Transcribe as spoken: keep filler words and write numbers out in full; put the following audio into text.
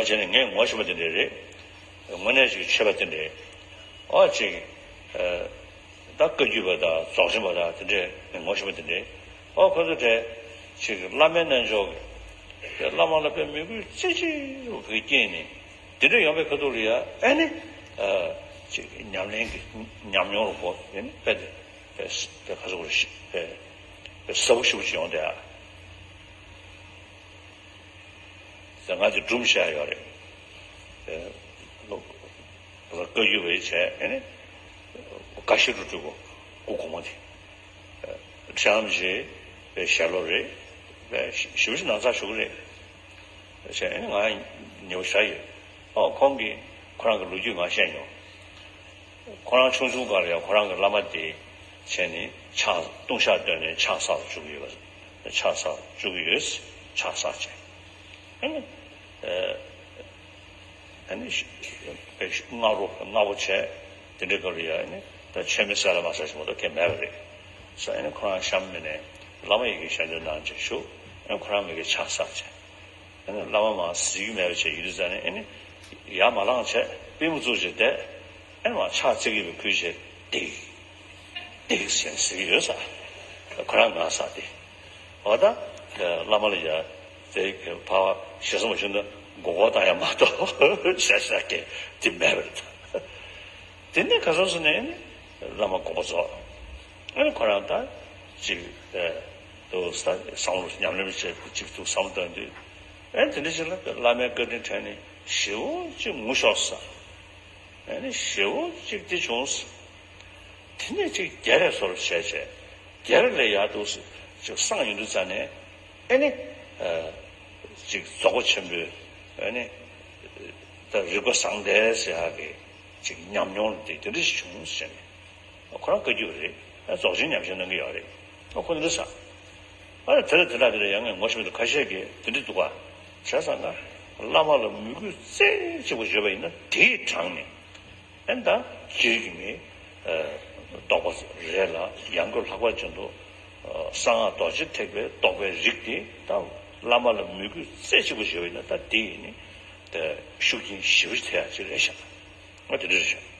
བྱས་ནས་ངས་ངོ་ཤེས་པ་དེ་འདྲས་རེད། དངོས་གནས་ཅིག་ཆོས་པ་དེ་འདྲས། ཨོ་ཅིག་ཨ། ད་བཀའ་བརྒྱུད་པ་དང་རྫོགས་ཆེན་པ་དང་དེ་འདྲས་ངས་ངོ་ཤེས་པ་དེ་འདྲས། ཨོ་ཁོ་ཚོ་དེ་ཅིག་བླ་མའི་རྣལ་འབྱོར་གྱི་བླ་མ་ལ་དཔེ་མོས་གུས་རྩེ་གཅིག་རུ་བའི་རྐྱེན་ནས་དེ་འདྲས་ཡོང་པའི་ཁ་ཐུག་ལ་ཡ་ཨ་ནི་ཨ། ཅིག་ཉམས་ལེན་གྱི་ཉམས་མྱོང་ལ་གོ་ཨ་ནི་དཔེ་དེ་དཔེ་དཔེ་ཁ་ཚུགས་རུ་ཞིག་དཔེ་དཔེ་ཟབ་པོ་ཞེ་པོ་ཅིག་ཡོང་བསྡད་ཨ། ཟེར་ང་ཚོས་སྒྲུང་བཤད་ཡོད་རེད། ཨེ། བཀའ་བརྒྱུད་པའི་བྱས་ཨེ་ནི། བཀའ་བཞི་རུ་སྤྲུལ་སྐུ་སྐུ་གོང་མ་དེ། ཨེ། ཁྲི་ལམ་རྗེ་བའི་ཞལ་སློབ་རེད། ཨེ། ཞེ་པོ་ཅིག་ནང་ཚགས་ཞུ་གི་རེད། བྱས་ཨེ་ནི་ང་ཉེ་པོ་ཞེ་དྲག་ཡོད། ཨོ་ཁོང་གིས་ཁོ་རང་གི་ལོ་རྒྱུས་ང་བཤད་མྱོང་། ཁོ་རང་ཆུང་ཆུང་སྐབས་ལ་ཡང་ཁོ་རང་གི་བླ་མ་དེ་བྱས་ནས་ཕྱག་ལྟུང་བཤགས་བཏོན་ནས་ཕྱག་བསགས་སུ་བཅུག་གི་ཡོད་པ། ཕྱག་བསགས་བཅུག་གི་ཡོད། ཕྱག་བསགས་བྱས། ཨ་ནི། ཨ་ནི། སྔ་རོ་སྔ་པོ་བྱས། དེ་འདྲའི་སྐབས་ལ་ཡང་ཨ་ནི་ད་མཆོད་མེ་བསད་ལ་མ་བསད་ཞིག་མ་གཏོགས་ཁྱད་མེད་པ་རེད། ས་ཨ་ནི་ཁོ་རང་གཤམ་མི་ནས་བླ་མ་ཡི་གེ་ཞལ་འདོན་གནང་བྱས་བཞུགས། ཨ་ནི་ཁོ་རང་མི་གི་ཕྱག་བསགས་བྱས། ཨ་ནི་བླ་མ་མར་གཟིགས་ཀྱི་མེད་པ་བྱས་ཡོད་དུས་ཙང་ནས་ཨ་ནི་ཡར་མ་ལངས་བྱས་པུས་མོ་བཙུགས་བྱས་བསྡད། ཨ་ནི་མར་ཕྱག་བཙལ་གྱི་ཡོད་པའི་ཁུལ་བྱས་བསྡད། བསྡད་ཟེར་ཟེར་གྱི་ཡོད་ས། ཁོ་རང་ང་ས་དེ། འོ་ད་བླ་མ་ལ་ཡ་དེ་ཕར་ཞེ་ས་མ་ཞུ་ན་མགོ་སྐོར་བཏང་ཡ་མ་གཏོགས་ཤ་ཤ་སྐད་དེ་མེད་པ་རེད། དེ་ནས་ག་ཚོད་སོང་ནས་ནི་བླ་མ་དགོངས་པ་རྫོགས། ཨ་ནི་ཁོ་རང་ད་ཅིག་ཨེ། དུ་ས་བསམ་བློ་ཉམས་ལེན་བྱས་ཅིག་ཏུ་བསམ་བཏང་དུས། ཨེ་དེ་འདྲ་ཅིག་ལ་བླ་མའི་བཀའ་དྲིན་དྲན་ནས་ཞེ་པོ་ཅིག་ངུ་ཤོར་ས། ཨེ་ནི་ཞེ་པོ་ཅིག་དེ་བྱུང་ས། དེ་ནས་ཅིག་བརྒྱ་རེ་སོར་བྱས་བྱས། བརྒྱ་རེ་ལས་ཡར་འདུག་ཅིག་སངས་ཡོང་དུས་ཙ་ནས། ཨེ་ནི། ཨེ། ཅིག་རྫོགས་པ་ཆེན་པོའི། ཨེ་ནི། ད་རིག་པ་བཟང་ལྡན་ཟེར་ཡག་གི་ཅིག་ཉམས་མྱོང་དེ་དེ་འདྲ་ཞིག་བྱུང་ཟེར་ནས། ཁོ་རང་བཀའ་བརྒྱུད་རེད། རྫོགས་ཆེན་ཉམས་བཞེས་གནང་གི་ཡོད་རེད། ཁོ་འདི་འདྲ་ཟེར། ཨ་ནི་དེ་ལ་དེ་འདྲ་དེ་འདྲ་ཡང་ངས་ངོ་ཤེས་མི་འདུག་ཁ་ཤས་ཀྱིས་དེ་འདྲ་འདུག་ག་བྱས་ཙང་ན་བླ་མ་ལ་མོས་གུས་རྩེ་གཅིག་པ་ཡོད་པ་ཡིན་ན་དེའི་གྲངས་ནས། ཨེ་ད་སྤྱིར་གྱི་མི་རྟོགས་པ་རེད་ལ་ཡང་སྒོས་ལྷག་པར་དུ་གསང་སྔགས་རྡོ་རྗེ་ཐེག་པའི་རྟོགས་པའི་རིགས་དེ་ད་བླ་མ་ལ་མོས་གུས་རྩེ་གཅིག་པ་ཡོད་པ་ཡིན་ན་ད་དེ་ཡིན་ནི་ཤུགས་རྐྱེན་ཞེ་པོ་ཅིག་ཐེབས་ཡག་ཅིག་རེད་ཤག་ང་དེ་འདྲ་རེད་ཤག